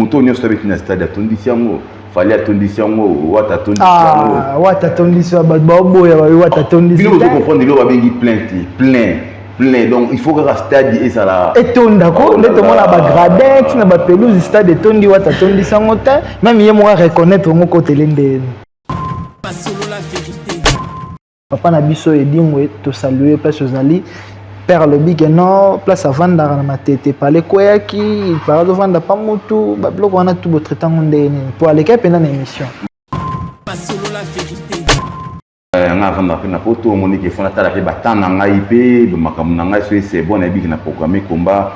Moto nyonso abeti na stade atondisi yango. Fally atondisi yango, Wata atondisi yango. Ah, Wata atondisi bato baoboya babi Wata atondisi. Bino bozo comprendre eloko babengi plein te, plein plein. Donc il faut kaka stade ezala etonda ko nde tomona ba gradin ti na ba pelouse stade etondi Wata atondisi yango te même ye moko reconnaître yango kotele ndeni. Masolo la vérité. Papa na biso Edingwe to saluer place ozali. Père alobi ke non place avandaka na matete pale ekweyaki para azovanda pa mutu babiloko wana tu botraite yango ndenge nini mpo alekaki mpenza na émission. Masolo la vérité. Eh, nga avandaka mpe na poto omoni ke fo natala mpe batemp na ngai mpe makambo na ngai soki c'est bon nayebi ke na programme combat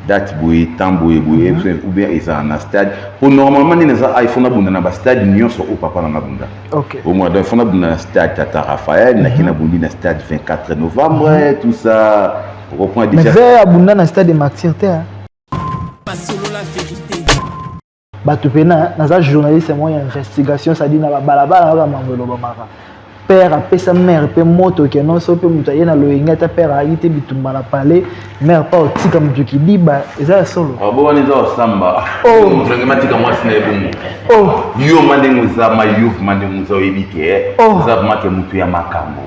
date boye temps boye boye mm -hmm. ou bien ezala na stade po normalement nde naza ai fo nabunda na bastade nyonso oyo papa na nabunda okay. omona donc fo nabunda na stade tata raphaël mm -hmm. nake nabundi na stade 24 novembre mm -hmm. tout ça reprend déjà mais abunda na stade de martyr te Masolo la vérité Bato pena naza journaliste moko ya investigation c'est-à-dire na babalabala kaka mambo elobamaka père apesa mère mpe moto ke non so mpe moto aye na loyenge ata père ayaki te bitumba na palais mère pa otika moto kidiba eza ya solo ah, bo wana eza osamba oh. vraiment tika mwasi na ye bongo oh. yo ma ndenge oza ma yo ma ndenge oza oyebi ke oh. oza vraiment ke moto ya makambo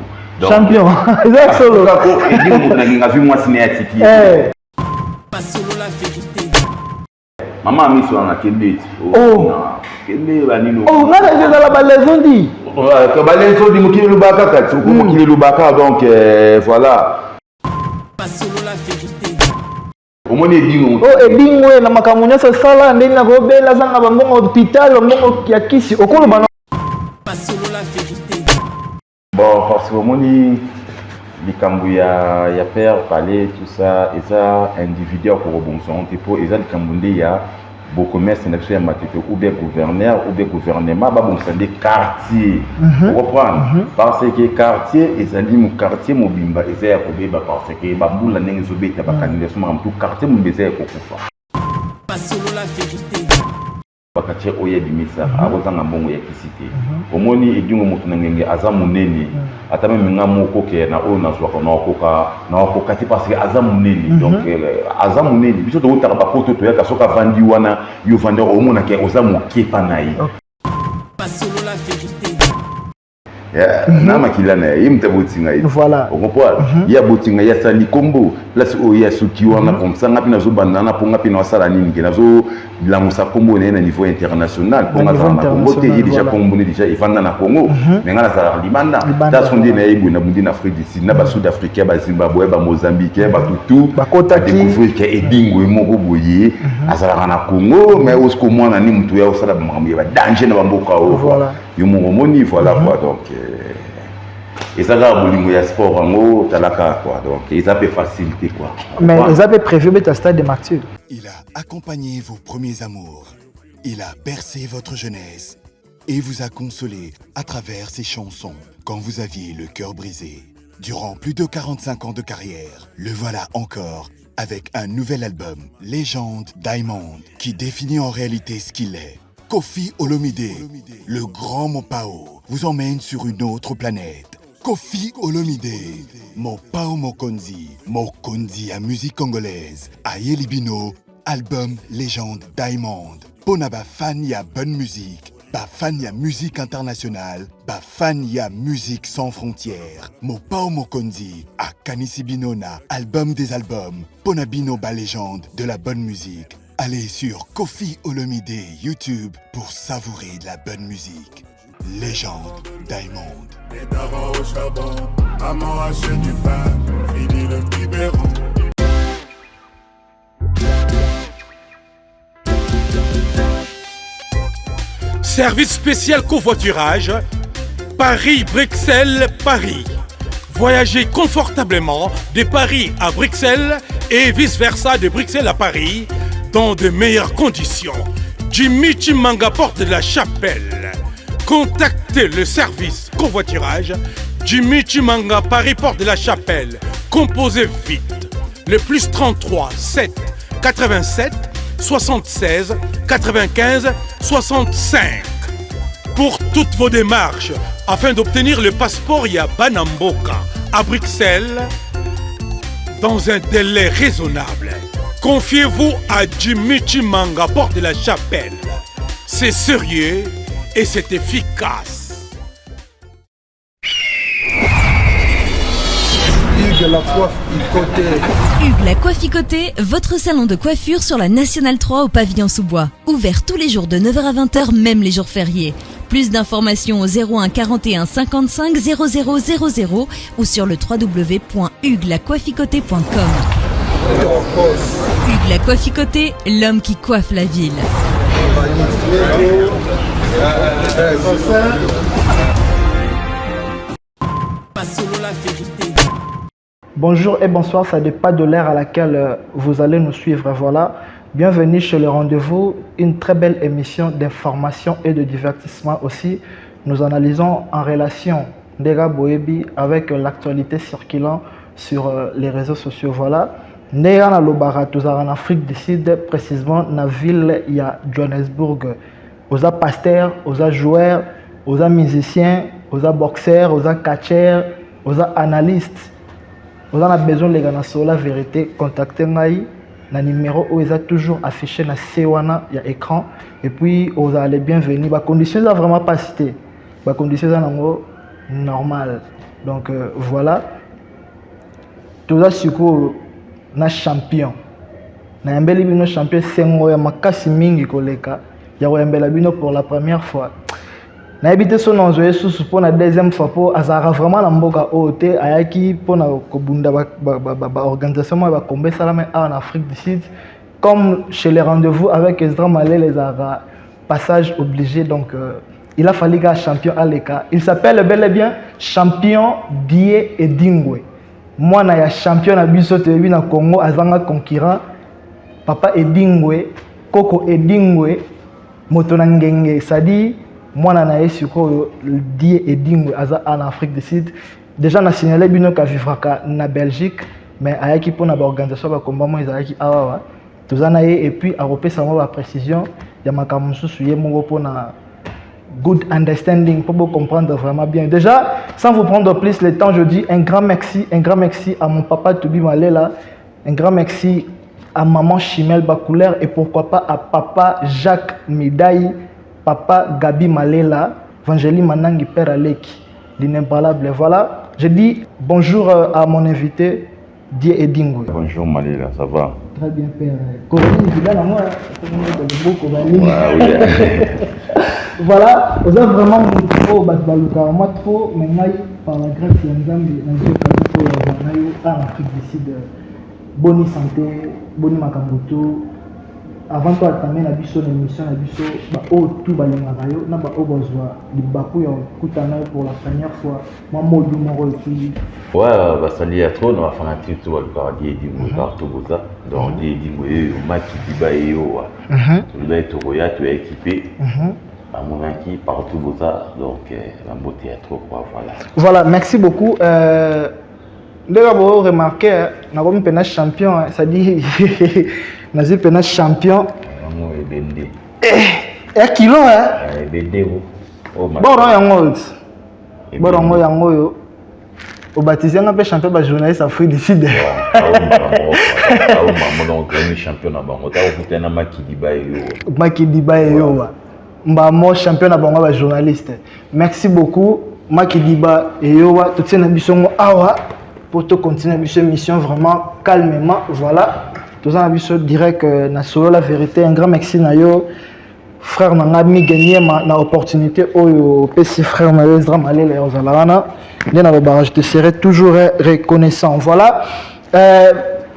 champion eza ya solo edi moto na ngenga vi mwasi na ye atiki eh. Masolo la verite. Mama miso wana kende oh. Kende banino. Oh, nga na ezala ba leçon di. Ba leçon di mokili lobaka kaka, hmm. mokili lobaka donc euh, voilà. Masolo la vérité. Omoni ebingo. Oh, ebingo na makambo nyonso sala ndenge nakobela zanga bambongo hôpital bambongo ya kisi okoloba na Masolo la vérité. Bon, parce que omoni likambo ya ya père palais tout ça eza individu ya kokobongisa yango te mpo eza likambo nde ya bourgmestre na biso ya matete ou bien gouverneur ou bien gouvernement babongisa nde quartier mm -hmm. okoprendre mm -hmm. parce que quartier ezali mo quartier mobimba eza ya kobeba parce que bambula ndenge ezobeta bakandidatio makambo tu quartier mobimba eza ya kokufa. Masolo la verite. Bakatie oyo abimisa mhm. akozanga mbongo ya kisi te mhm. omoni edingo moto na ngenge aza monene mhm. ata meme nga moko ke na oyo nazwaka nakoka nakoka te parce que aza monene donc euh, aza monene biso tokotaka bapoto toyaka soki avandi wana yo ovandi omona ke oza moke pa na ye Masolo la verite. Yeah, mm -hmm. na makila na ye ye moto aboti ngai voilà. okomprendre mm -hmm. ye aboti ngai ye asali nkombo place oyo ye asuki wana mm -hmm. comme ça ngai mpe nazobanda na mpo ngai mpe naosala nini ke nazolamusa nkombo na ye na niveau international mpo ngai azala na congo te ye déjà nkombo ne déjà evanda na congo mm -hmm. mais ngai nazalaka libanda ta so nde na ye boye nabundi na afrique du sud na basud africain bazimbabwe bamozambique bato tout badécouvrir ke edingo ye moko boye azalaka na congo mais osiko mwana ni moto ya osala bamakambo ya badanger na bamboka oyo yo moko omoni voilà quoi donc euh, eza kaka bolingo ya sport yango otalaka quoi donc eza mpe facile te quoi. Mais eza mpe prévu beta stade de martyr. Il a accompagné vos premiers amours. Il a bercé votre jeunesse et vous a consolé à travers ses chansons quand vous aviez le cœur brisé. Durant plus de 45 ans de carrière, le voilà encore avec un nouvel album, Légende Diamond, qui définit en réalité ce qu'il est. Kofi Olomide, le grand Mopao, vous emmène sur une autre planète. Kofi Olomide, Mopao Mokonzi, Mokonzi à musique congolaise, Ayeli Bino, album Légende Diamond. Pona ba fan ya bonne musique, ba fan ya musique internationale, ba fan ya musique sans frontières. Mopao Mokonzi, akanisi bino na album des albums, pona bino ba légende de la bonne musique. Allez sur Kofi Olomide YouTube pour savourer de la bonne musique. Légende Diamond. Les darons au charbon, maman achète du pain, fini le biberon. Service spécial covoiturage, Paris-Bruxelles, Paris. Voyagez confortablement de Paris à Bruxelles et vice-versa de Bruxelles à Paris dans de meilleures conditions. Jimmy Chimanga porte de la Chapelle. Contactez le service covoiturage Jimmy Chimanga Paris porte de la Chapelle. Composez vite le plus 33 7 87 76 95 65 pour toutes vos démarches afin d'obtenir le passeport Yabanamboka à Bruxelles dans un délai raisonnable. Confiez-vous à Jimmy Chimanga, porte de la chapelle. C'est sérieux et c'est efficace. Hugues la coiffe Hugues la Coiffe votre salon de coiffure sur la Nationale 3 au pavillon sous-bois. Ouvert tous les jours de 9h à 20h, même les jours fériés. Plus d'informations au 01 41 55 00 00 ou sur le www.huguelacoifficoté.com. Hugues la Coiffe l'homme qui coiffe la ville. Bonjour et bonsoir, ça dépend de l'heure à laquelle vous allez nous suivre. Voilà, bienvenue chez le rendez-vous, une très belle émission d'information et de divertissement aussi. Nous analysons en relation Ndega Boebi avec l'actualité circulant sur les réseaux sociaux. Voilà. Ndega na lobara tozala en Afrique du Sud, précisément na ville ya Johannesburg. Oza pasteur, oza joueur, oza musicien, oza boxeur, oza catcheur, oza analyste. Oza na besoin leka na Solola Vérité, contacte ngai na numéro oyo eza toujours affiché na se wana ya écran et puis ozala les bienvenus. Ba conditions eza vraiment pas cité. Ba conditions eza nango normal. Donc voilà. Toza sikoyo na champion. Nayambeli bino champion sengo ya makasi mingi koleka ya koyambela bino pour la première fois. Nayebi te so nazwa ye susu mpo na deuxième fois mpo azalaka vraiment na mboka oyo te, ayaki mpo na kobunda baorganisation moko ya bakomba esalama awa na Afrique du Sud. Comme chez les rendez-vous avec Ezra Malele ezalaka passage obligé, donc il a fallu qu'un champion aleka. Il s'appelle bel et bien champion Die Edingwe. Mwana ya champion na biso toyebi na Congo azanga concurrent, papa Edingwe, koko Edingwe, moto na ngenge, c'est-à-dire mwana na ye sikoyo Die Edingwe aza en Afrique du Sud. Déjà na signalé bino ka vivraka na Belgique, mais ayaki mpona ba organisation ba combat mo ezalaki awa toza na ye et puis akopesa mwa ba précision ya makambo mosusu ye moko mpona good understanding pour vous comprendre vraiment bien. Déjà, sans vous prendre plus le temps, je dis un grand merci, un grand merci à mon papa Toubi Malela, un grand merci à maman Chimel Bakouleur et pourquoi pas à papa Jacques Midaï, papa Gabi Malela, Vangeli Manangi Père Aleki, l'inimparable. Voilà, je dis bonjour à mon invité Die Edingwe. Bonjour Malela, ça va? Très bien père. Corinne Vidal, moi, ouais, oui. Voilà, vous avez vraiment trop baluka, moi trop, mais moi, par la grâce de Nzambe, en Afrique du Sud, bonne santé, bonne makamboto. Avant toi entamer na biso na émission na biso, ba o tout balingaka yo, na ba o bazwa libaku ya kutana pour la première fois. Moi modu moko et puis ouais, basali ya trop na fanatique tout balukaka Die Edingwe partout boza. Donc Die Edingwe oyo maki diba eyo wa. Toza tokoya toya équipé. Bamonaki partout boza, donc bambote ya trop quoi, voilà. Voilà, merci beaucoup. Ndenge bo remarqué nakomi mpena champion, c'est-à-dire nazwi mpena champion. Yango ebende. Ya kilo, hein? Ebende o. Boro yango. Boro yango yango oyo. Obaptisé nga mpe champion ba journaliste Afrique du Sud. Donc champion na bango. Ta okutana Makidiba eyo. Makidiba eyo. Mbamo champion na bango ba journaliste. Merci beaucoup Makidiba eyo totie na biso ngo awa pour te continuer biso mission vraiment calmement. Voilà. Toza na biso direct na Solo la vérité. Un grand merci na yo frère na nga Miguel Niema na opportunité oyo pesi frère na yo Ezra Malele ozala wana. Nde na lobaka, je te serai toujours reconnaissant. Voilà.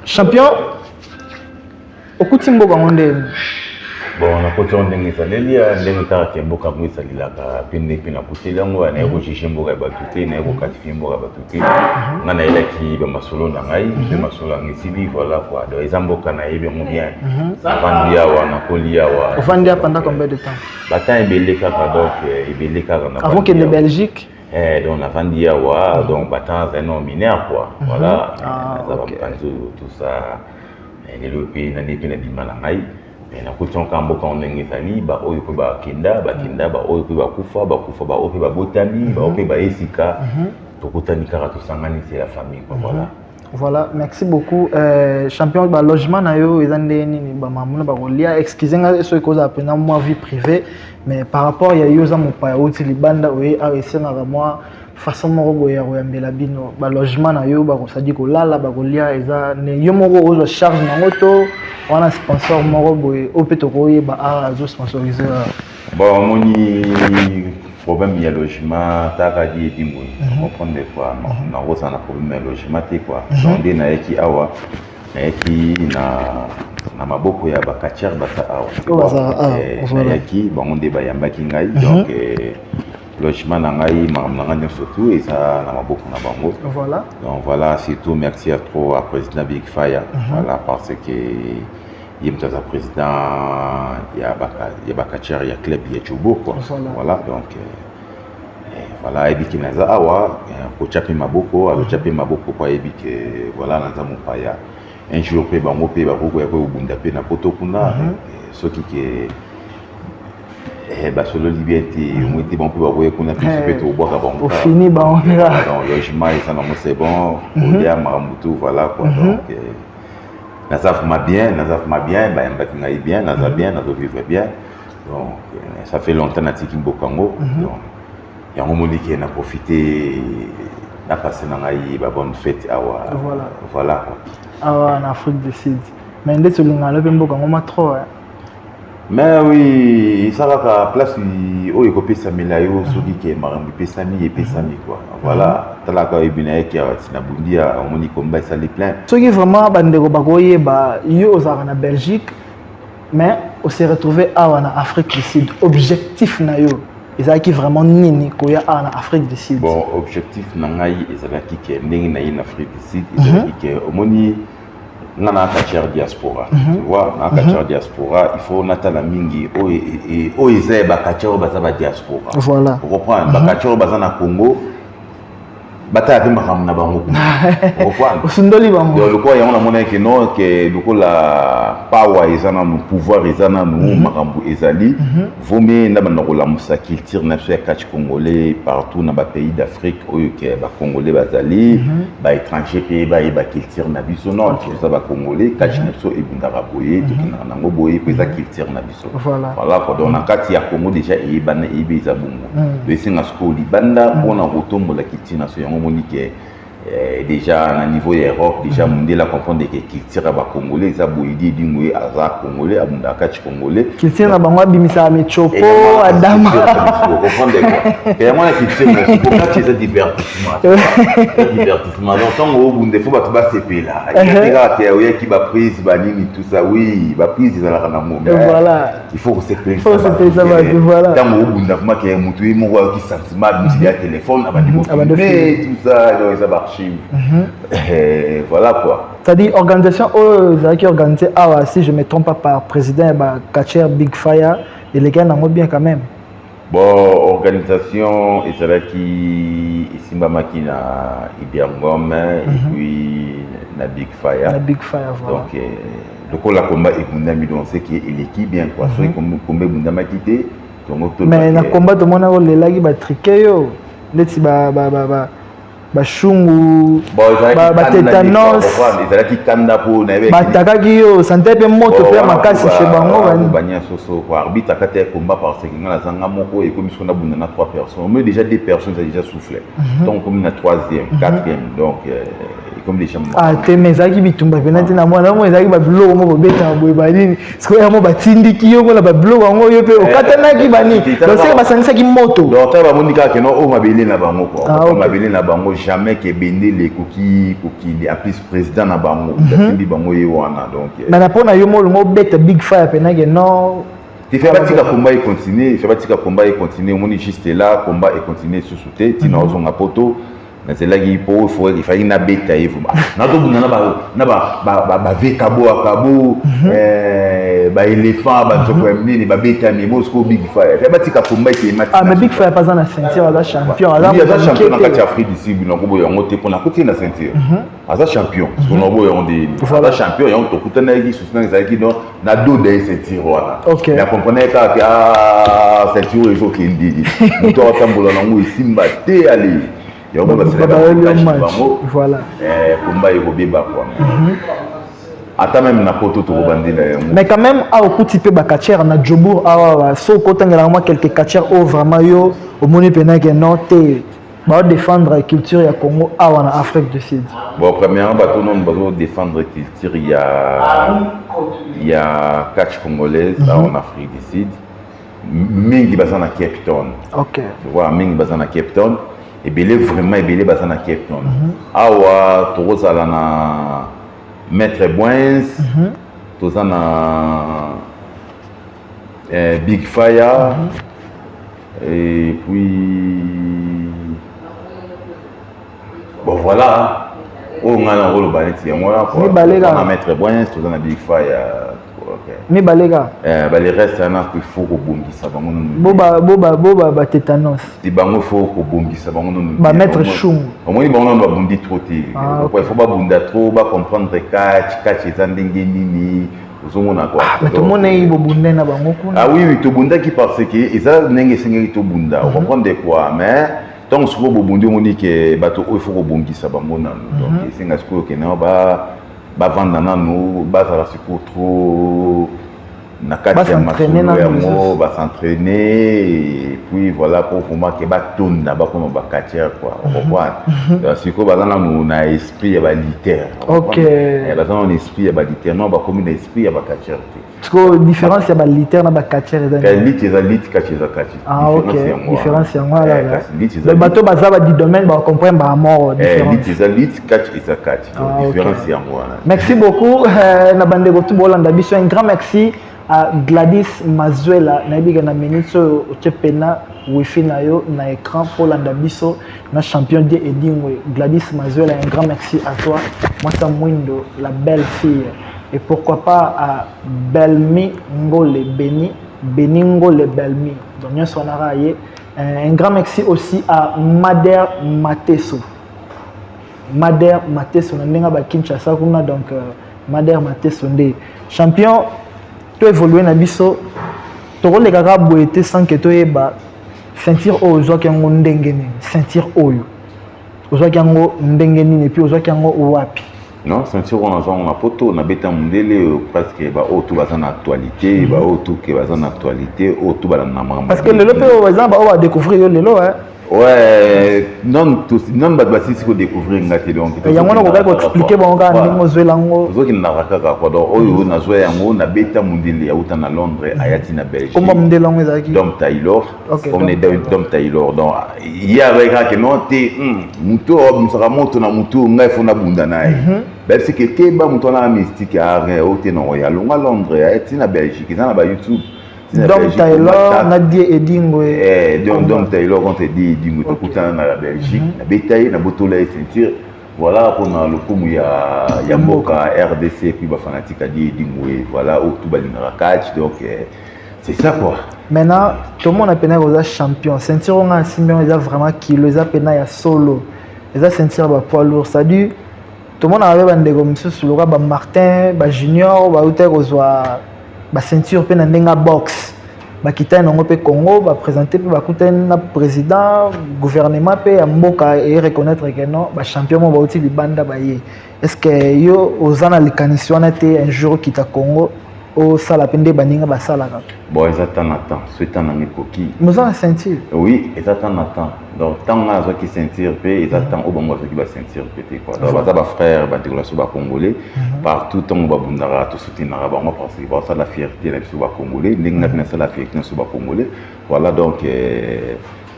Champion okuti mboka ngo ndenge? Bon, nakoti yango ndenge ezaleli, ndenge kaka ke mboka yango esalelaka mpe nde mpe nakoteli yango. Naye kojuge mboka ya bato te, naye koqualifie mboka ya bato te. Nga nayelaki bamasolo na ngai mpe masolo yango esili, voilà quoi. Donc eza mboka nayebi yango bien, navandi awa, nakoli awa. Ofandi awa pendant combien de temps? Batemps ebele kaka, donc ebele kaka. Avant kende Belgique? Donc navandi awa, donc batemps azali no mineur quoi, voilà. Naza bapanzi oyo tout ça lelo mpe nani mpe nabima na ngai nakuti yango kaka mboka yango ndenge ezali. Baoyo mpe bakenda bakenda, baoyo mpe bakufa bakufa, baoyo mpe babotami, baoyo mpe bayesika, tokutani kaka, tosangani, c'est la famille quoi, voilà. Voilà, merci beaucoup. Champion, ba logement na yo eza ndenge nini, bamamuna bakolia? Excuse nga soki kozala mpenza mwa vie privée, mais par rapport ya yo oza mopaya, outi libanda, oye awa, esengaka mwa façon moko boye ya koyambela bino. Balogement na yo, bakosadi kolala, bakolia, eza ne yo moko ozwa charge nango to wana sponsor moko boye oyo mpe tokoyeba awa azosponsorize? Bon, omoni, problème ya logement taka di edi boye, comprendre quoi, nakozala na problème ya logement te quoi. Donc nde nayaki awa, nayaki na maboko ya bacatcheurs baza awa. Oyo bazalaka awa, voilà. Nayaki, bango nde bayambaki ngai. Donc logement na ngai, makambo na ngai nyonso tout eza na maboko na bango. Donc voilà, surtout merci à trop à président Big Fire, voilà, parce que ye moto aza président ya bacatcheurs ya club ya Joburg quoi. Voilà, donc voilà, ayebi ke naza awa, kotya mpe maboko, azotya mpe maboko po ayebi ke voilà, naza mopaya. Un jour mpe bango mpe bakokoya koyobunda mpe na poto kuna. Soki ke basololi bien te, omoi te, bango mpe bakoya kuna, biso mpe tobwaka bango. Ofini bango. Donc logement eza nango, c'est bon, kolia, makambo tout, voilà quoi. Donc naza vraiment bien, naza vraiment bien, bayambaki ngai bien, naza bien, nazovivre bien. Donc ça fait longtemps natiki mboka yango. Donc yango moni ke na profite, na passe na ngai babonne fête awa. Voilà quoi. Awa na Afrique du Sud, mais ndeti olingaka mpe mboka yango ma trop, hein. Mais oui, eza kaka place oyo ekopesamela yo. Soki ke makambo epesami, epesami quoi. Voilà, talaka, oyebi na ye ke awa na bundi, omoni komba esali plein. Soki vraiment bandeko bakoyeba yo, ozalaka na Belgique, mais ose retrouve awa na Afrique du Sud, objectif na yo ezalaki vraiment nini koya awa na Afrique du Sud? Bon, objectif na ngai ezalaki ke ndenge na ye na Afrique du Sud, ezalaki ke omoni nga na catcheur diaspora, tu vois, na catcheur diaspora, il faut natala mingi oyo oyo eza ya bacatcheurs oyo baza badiaspora. Ocomprendre, bacatcheurs oyo baza na Congo batala mpe makambo na bango kuna, ocomprendre? Osundoli bango. Donc lokola yango namonaki no ke lokola power eza nanu, pouvoir eza nanu, makambo ezali, vaut mieux nda banda kolamusa culture na biso ya catch congolais partout na bapays d'Afrique oyo ke bacongolais bazali, baétranger mpe bayeba culture na biso. Non, toza bacongolais, catch na biso ebundaka boye, tokendaka nango boye mpo eza culture na biso. Voilà quoi. Donc na kati ya Congo déjà eyebana, eyebi eza bongo. Donc esenga sikoyo libanda mpona kotombola culture na biso. Yango omoni ke déjà na niveau ya Europe déjà mondele acomprendre ke culture ya bacongolais eza boye. Di edingo ye aza congolais, abundaka catch congolais. Culture na bango, abimisaka michopo, adama. Comprendre quoi, yango na culture na biso, catch eza divertissement, eza divertissement. Donc ntango obunda, faut bato basepela. Eza kaka ke oyaki baprise banini, tout ça. Oui, baprise ezalaka nango, mais il faut kosepelisa. Faut kosepelisa bato, voilà. Ntango obunda vraiment ke motu ye moko ayoki sentiment, abimisi ya téléphone, abandi Abandi kofilme, tout ça. Donc eza baarchive. Voilà quoi. C'est-à-dire organisation oyo ezalaki organisé awa, si je me trompe pas, par président ya bacatcheurs Big Fire, elekaki nango bien quand même? Bon, organisation ezalaki, esimbamaki na Ibiangom et puis na Big Fire. Na Big Fire, voilà. Donc lokola komba ebundami, donc c'est que eleki bien quoi. Soki komba ebundamaki te, tongo to Mais na combat tomona olelaki, batrike yo neti bashungu, batétanos. Ezalaki kanda mpo Batakaki yo sante mpe moto mpe makasi chez bango. Banya soso quoi. Arbitre akati ya combat parce que nga nazanga moko, ekomi soki nabunda na trois personnes, omoi déjà deux personnes, eza déjà soufflé. Donc komi na troisième, quatrième, donc ekomi déjà Ah te, mais ezalaki bitumba mpena te na mwana mo, ezalaki babiloko moko bobetaka boye banini. Sikoyo yango batindiki yo mpona babiloko yango, yo mpe okatanaki banini, donc seke basangisaki moto. Donc tala, bamoni kaka keno oyo mabele na bango quoi, mabele na bango, jamais ke bendele ekoki kokende. En plus président na bango basimbi bango, ye wana, donc Mais na mpona yo molongo obeta Big Fire mpenake non? Te, fe batika combat econtinue, fe batika combat econtinue. Omoni, juste là combat econtinue susu te ntina ozonga poto. Nazelaki mpo ifaki nabeta ye vraiment, nazobunda na bavekabo akabo, baéléphant, banzoko ya minene babetami mo. Sikoyo Big Fire, fe batika combat ekeyema. Ah, mais Big Fire aza na ceinture, aza champion. Aza champion na kati ya Afrique du Sud. Nakoboya yango te mpona akoti na ceinture, aza champion. Sikoyo nakoboya yango nde aza champion. Yango tokutanaki susu nanga ezalaki no na doda ye ceinture wana. Na comprendre kaka ke ceinture oyo ezokende, moto akotambola nango esimba te ale. Yango basalaka bango. Voilà. Komba ekobeba quoi. Ata même na poto tokobandela yango. Mais quand même, awa okuti mpe bacatcheurs na Jobourg awa. So okotangelaka mwa quelques catcheurs oyo vraiment yo omoni mpena ke non te, baodéfendre culture ya Congo awa na Afrique du Sud. Bon, premièrement, bato nono bazodéfendre culture ya catch congolaise awa na Afrique du Sud, mingi baza na Cape Town. Tu vois, mingi baza na Cape Town, ebele vraiment, ebele baza na Cape Town. Awa tokozala na Maître Boins, toza na Big Fire, et puis bon, voilà, oyo ngai na koloba neti yango wana. Mibale kaka. Na Maître Boins, toza na Big Fire, ok. Mibale kaka. Bale reste wana, il faut kobongisa bango nanu. Boba batétanos. Te, bango faut kobongisa bango nanu. Bamaître Shungu. Omoni, bango nanu babundi trop te. Ah, ok. Il faut babunda trop, bacomprendre catch, catch eza ndenge nini, ozomona quoi. Mais tomoni bobunde na bango kuna. Ah oui, tobundaki parce que eza ndenge esengeli tobunda, ocomprendre quoi. Mais ntango sikoyo bobundi, omoni ke bato oyo, faut kobongisa bango nanu. Donc esenga sikoyo okende bavanda nanu, bazala sikoyo trop na kati ya Bas'entraîner masolo nanu yango. Lisusu. Bas'entraîner et puis voilà, pour vraiment ke batonda, bakoma bacatcheurs quoi, ocomprendre. Donc sikoyo baza nanu na esprit ya balutteurs. Baza nanu na esprit ya balutteurs, non, bakomi na esprit ya bacatcheurs te. Sikoyo différence ya balutteurs na bacatcheurs eza Ka nini? Lutte eza lutte, catch eza catch. Ah, ok. Différence yango wana. Différence yango wana. Kasi lutte eza Mais bato baza ba du domaine bacomprendre bamort différence. Lutte eza lutte, catch eza catch. Donc Ah, ok. différence yango wana. Merci beaucoup na bandeko tu bolanda biso. Un grand merci à Gladys Mazuela. Nayebi ke na minute oyo otie pena wifi na yo na écran mpo olanda biso na champion Die Edingwe. Gladys Mazuela, un grand merci à toi, mwasa mwindo, la belle fille. Et pourquoi pas à Belmi Ngole, Beni Beni Ngole Belmi. Donc nyonso wana kaka ye. Un grand merci aussi à Mader Mateso, Mader Mateso na ndenge bakinshasa kuna. Donc Mader Mateso nde champion. To évolue na biso, tokoleka kaka boye te sans ke toyeba ceinture oyo ozwaki yango ndenge nini. Ceinture oyo ozwaki yango ndenge nini et puis ozwaki yango wapi? Non, ceinture wana azwango na poto. Nabeta mondele oyo presque baoyo to baza na actualité, baoyo to ke baza na actualité, oyo to balanda makambo. Parce que lelo mpe oyo eza baoyo badécouvrir yo lelo, hein. Ouais, non, non, bato basilisi kodécouvrir nga te, donc Yango wana okokaki koexpliquer bango kaka ndenge ozwela yango. Tozokendaka kaka quoi. Donc oyo nazwa yango, nabeta mondele auta na Londres, ayati na Belgique. Komba mondele yango ezalaki? Dom Taylor. Comme ne Dom Taylor. Donc ye avec kaka non te, motu oyo abimisaka moto na motu, ngai fo nabunda na ye. Bayebisi ke keba, moto wana mystique arin oyo te. Nango alongwa Londres, ayati na Belgique, eza na baYouTube. Dom Taylor na Die Edingwe. Dom Taylor contre Die Edingwe, tokutana na la Belgique, nabeta ye, nabotola ye ceinture. Voilà, mpona lokumu ya mboka RDC, puis bafanatique ya Die Edingwe, voilà, oyo tu balingaka catch. Donc c'est ça quoi. Maintenant tomona pena koza champion, ceinture oyo nga asimbi yango eza vraiment kilo, eza pena ya solo, eza ceinture ya bapoids lourd. C'est-à-dire tomonaka mpe bandeko mosusu lokola bamartin, bajunior, bautaki kozwa baceinture mpe na ndenge ya boxe, bakitani yango mpe Congo, baprésente mpe, bakutani na président, gouvernement mpe ya mboka eye reconnaître ke non, bachampion mo bauti libanda baye. Est ce que yo oza na likanisi wana te, un jour okita Congo, osala mpe nde baninga basalaka? Bon, eza temps na temps, so temps nanga ekoki. Moza na ceinture. Oui, eza temps na temps. Donc ntango nga nazwaki ceinture mpe eza temps oyo bango bazwaki baceinture mpe te quoi. Donc baza bafrère, bandeko na biso bacongolais partout. Ntango babundaka, tosoutenaka bango parce que basala fierté na biso bacongolais, ndenge nga mpe nasala fierté na biso bacongolais. Voilà, donc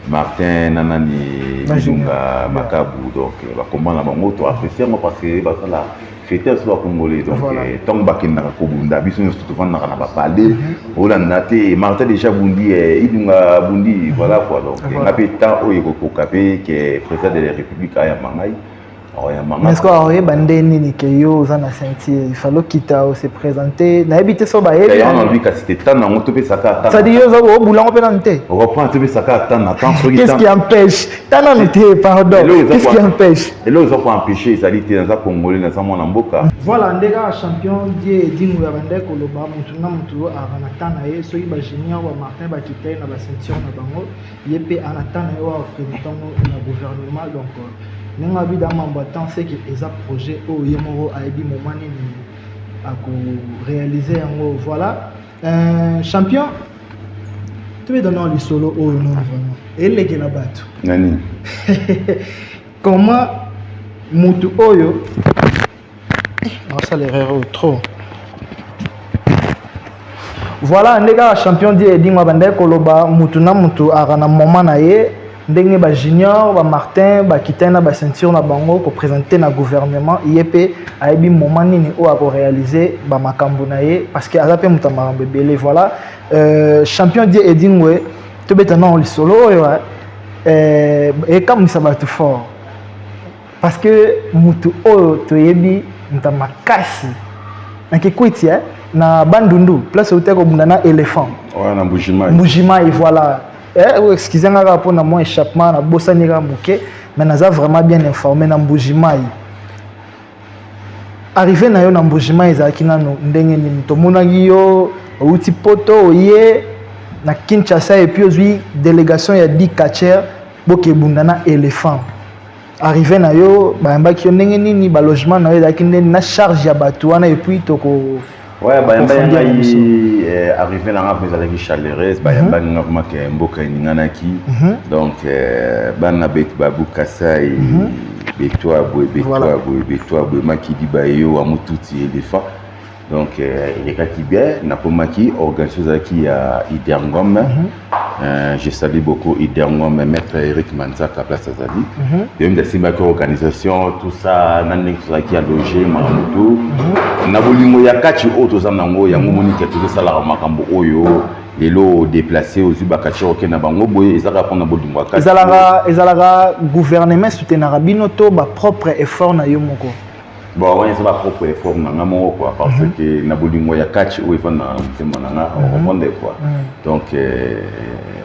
Martin na nani, Bilunga Makabu, donc bakomba na bango toapprécie yango parce que basala fierté ya biso bacongolais. Donc ntango bakendaka kobunda, biso nyonso tovandaka na bapale, olanda te Martin déjà bundi, Ilunga bundi, voilà quoi. Donc nga mpe temps oyo ekokoka mpe ke président de la République ayamba ngai. Akoyamba. Mais ce aoyeba nde nini ke yo oza na ceinture? Il fallait okita, ose présenter, nayebi te so bayebi. Yango nalobi, kasi te, temps nango topesaka ata. C'est-à-dire yo oza obulango mpe nanu te? Okoprendre, topesaka ata na temps soki. Qu'est-ce qui empêche ta nanu te? Pardon, qu'est-ce qui empêche? Eloko eza koempêche ezali te. Naza Congolais, naza mwana mboka. Voilà, nde kaka champion Die Edingo ya bande koloba, motu na motu aka na temps na ye. Soki bajunior, bamartin bakita ye na baceinture na bango, ye mpe ana temps na ye wa représente yango na gouvernement. Donc ndenge abida mambo ya temps, seke eza projet oyo ye moko ayebi moment nini akoréaliser yango. Voilà, champion, tobeta nao lisolo oyo nono vraiment elekela bato. Nani? Comment mutu oyo nasala erreur oyo trop. Voilà, nde kaka champion Die Edingo abandaki koloba, mutu na mutu aka na moment na ye. Ndenge bajunior, bamartin bakitani na baceinture na bango koprésente na gouvernement, ye mpe ayebi moment nini oyo akoréaliser bamakambo na ye, parce que aza mpe moto ya makambo ebele. Voilà, champion Die Edingwe, tobeta nano lisolo oyo ekamwisa bato fort, parce que mutu oyo toyebi moto ya makasi na Kikwiti, na Bandundu, place outi kobunda na éléphant. Wana na Mbujimai. Mbujimai, voilà. Excusez nga kaka mpona mwa échappement, nabosani kaka moke, mais naza vraiment bien informé. Na Mbujimai, arrivé na yo na Mbujimai ezalaki nano ndenge nini? Tomonaki yo outi Poto, oye na Kinshasa, et puis ozwi délégation ya 10 catcheurs, bokebunda na éléphant. Arrivé na yo, bayambaki yo ndenge nini? Balogement na yo ezalaki ndenge na charge ya bato wana? Et puis toko Ouais, bayambaki ngai, arrivé na nga mpe ezalaki chaleureuse. Bayambaki nga vraiment ke mboka eninganaki. Donc bana betu babukasai betwa boye, betwa boye, betwa boye, makidi bayo wa motuti éléphant. Donc elekaki bien. Nakomaki, organisation ezalaki ya Iderngom. Je salue beaucoup Iderngom, maître Eric Manzaka, place azali. Yo nde asimbaki organisation, tout ça, na ndenge tozalaki ya loge, makambo tu na bolingo ya kati oyo toza nango. Yango monike tozosalaka makambo oyo lelo, déplacé, ozwi bakati, okende na bango boye, ezalaka mpona bolingo ya kati. Ezalaka gouvernement soutenaka bino to bapropre effort na yo moko? Bon, wana eza bapropre effort na nga moko quoi, parce que na bolingo ya kati oyo evanda na motema na nga, ocomprendre quoi. Donc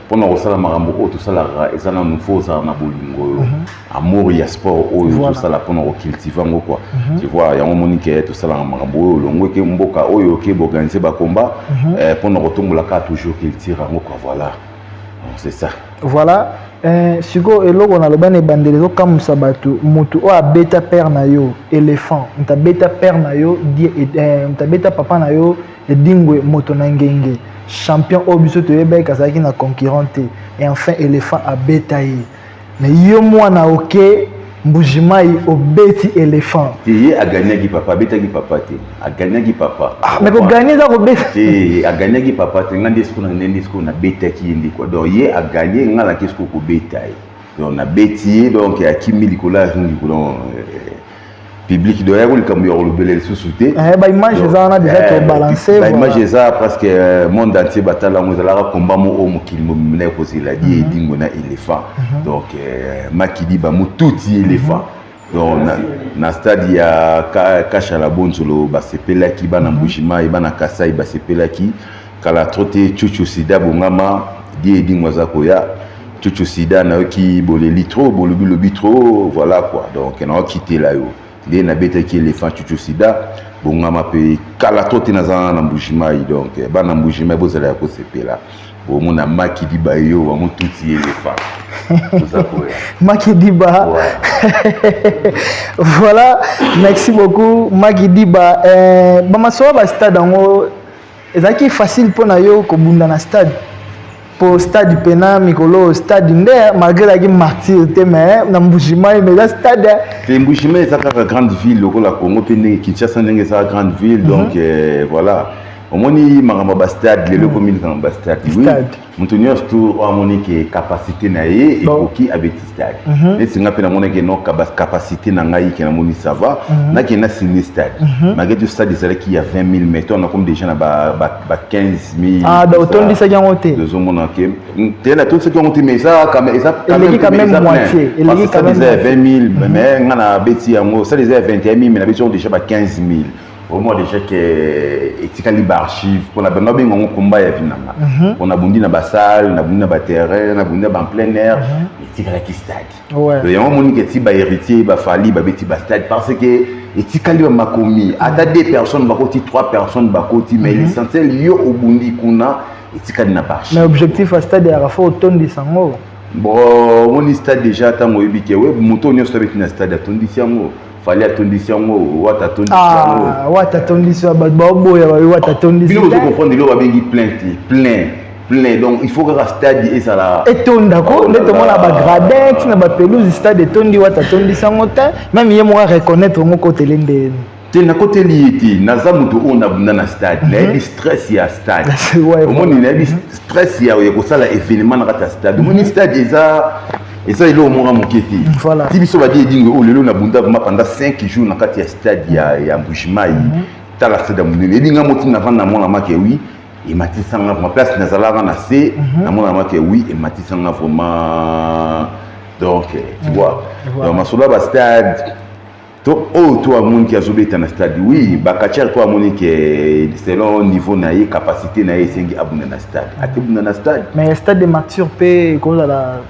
mpona kosala makambo oyo tosalaka, eza nanu fo ozala na bolingo oyo, amour ya sport oyo tosala mpona kocultive yango quoi, tu vois. Yango omoni ke tosalaka makambo oyo, olongo eke mboka oyo, oke boorganiser bacombat mpona kotombola kaka toujours culture yango quoi. Voilà, c'est ça. Voilà. Sikoyo eloko naloba na ebandeli ezokamwisa bato: motu oyo abeta père na yo éléphant, moto abeta père na yo, moto abeta papa na yo Edingwe, moto na ngenge, champion oyo biso toyebaki azalaki na concurrent te, et enfin éléphant abeta ye, mais yo mwana oke Mbujimai, obeti éléphant. Te, ye agagnaki papa, abetaki papa te, agagnaki papa. Ah, mais kogagner eza kobeta. Te, agagnaki papa te. Nga nde sikoyo, nde sikoyo nabetaki ye nde quoi. Donc ye agagné, nga naki sikoyo kobeta ye. Donc nabeti ye, donc akimi likolo ya ring, likolo public. Donc yako likambo ya kolobela lisusu te. Baimage eza wana déjà, tobalance. Baimage eza presque monde entier batala yango. Ezalaka komba mo oyo mokili mobimba na ekozela, Die Edingo na éléphant. Donc makidi bamotuti éléphant. Donc na stade ya Kashala Bonzolo, basepelaki bana Mbujimai, bana Kasai basepelaki. Kala tro te, Chuchu Sida bongama, Die Edingo aza koya. Chuchu Sida, nayoki boleli trop, bolobi lobi trop, voilà quoi. Donc naokitela yo nde nabetaki éléphant. Chuchu Sida bongama mpe, kala to te naza na Mbujimai. Donc bana Mbujimai, bozala ya kosepela, bomona makidi bayo bango tuti éléphant, toza koya. Makidiba, voilà, merci beaucoup Makidiba. Bamasowa bastade yango ezalaki facile mpona yo kobunda na stade? Po stade pena mikolo, stade nde malgré ezalaki martyr te, mais na Mbujimai, mais eza stade. Te, Mbujimai eza kaka grande ville lokola Congo mpe ndenge Kinshasa ndenge eza grande ville. Donc voilà. Omoni makambo ya bastade lelo ekomi likambo ya bastade, oui. Stade. Moto nyonso tu oyo amoni ke capacité na ye ekoki, abeti stade. Neti nga mpe namonaki no capacité na ngai ke namoni ça va, nakende nasini stade, malgré tout stade ezalaki ya 20 000, mais to nakomi déjà na ba 15 000. Ah, donc otondisaki yango te? Tozomona ke te, natondisaki yango te, mais eza quand même, eza quand même Eleki quand même eza plein. moitié, eleki Parce que quand même stade eza ya moitié. 20 000, mais nga nabeti yango, stade eza ya 21 000, mais nabeti yango déjà ba 15 000. Omoi déjà ke etikali baarchive mpona bango babenga yango komba ya vi na nga, mpo nabundi na basalle, nabundi na baterrain, nabundi na ban plein air, etikalaki stade. Donc yango omoni ke ti bahéritier bafali babeti bastade parce que etikali bamakomi, ata deux personnes bakoti, trois personnes bakoti, mais l'essentiel yo obundi kuna, etikali na Mais baarchive. objectif ya stade yaka fo otondisa yango. Bon, omoni stade déjà, ntango oyebi ke we moto nyonso abeti na stade atondisi yango, Fali atondisi yango, Wata atondisi yango. Ah, Wata atondisi, bato baoboya babi Wata atondisi. Bino bozo comprendre, eloko babengi plein te, plein plein, donc il faut kaka stade ezala etonda ko nde tomona bagradin ntina bapelouse, stade etondi. Wata atondisi yango te, même ye moko areconnaître yango, kotele ndeni. Te, nakoteli ye te. Naza moto oyo nabunda na stade, nayebi stress ya stade. Omoni, nayebi stress ya kosala événement na kati ya stade. Omoni, stade eza eloko moko moke te. Ti biso badi edingo oyo lelo nabunda vraiment pendant 5 jours na kati ya stade ya Mbujimayi. Tala stade ya monene, eyebi nga moti navanda, namona make wi ematisanga vraiment place nazalaka na se, namona make wi ematisanga vraiment. Donc tu vois, donc masolo ya bastade to oyo to amoni ke azobeta na stade, oui, bacatcheur to amoni ke selon niveau na ye, capacité na ye esengi abunda na stade, atebunda na stade. Mais stade de martyr mpe ekozala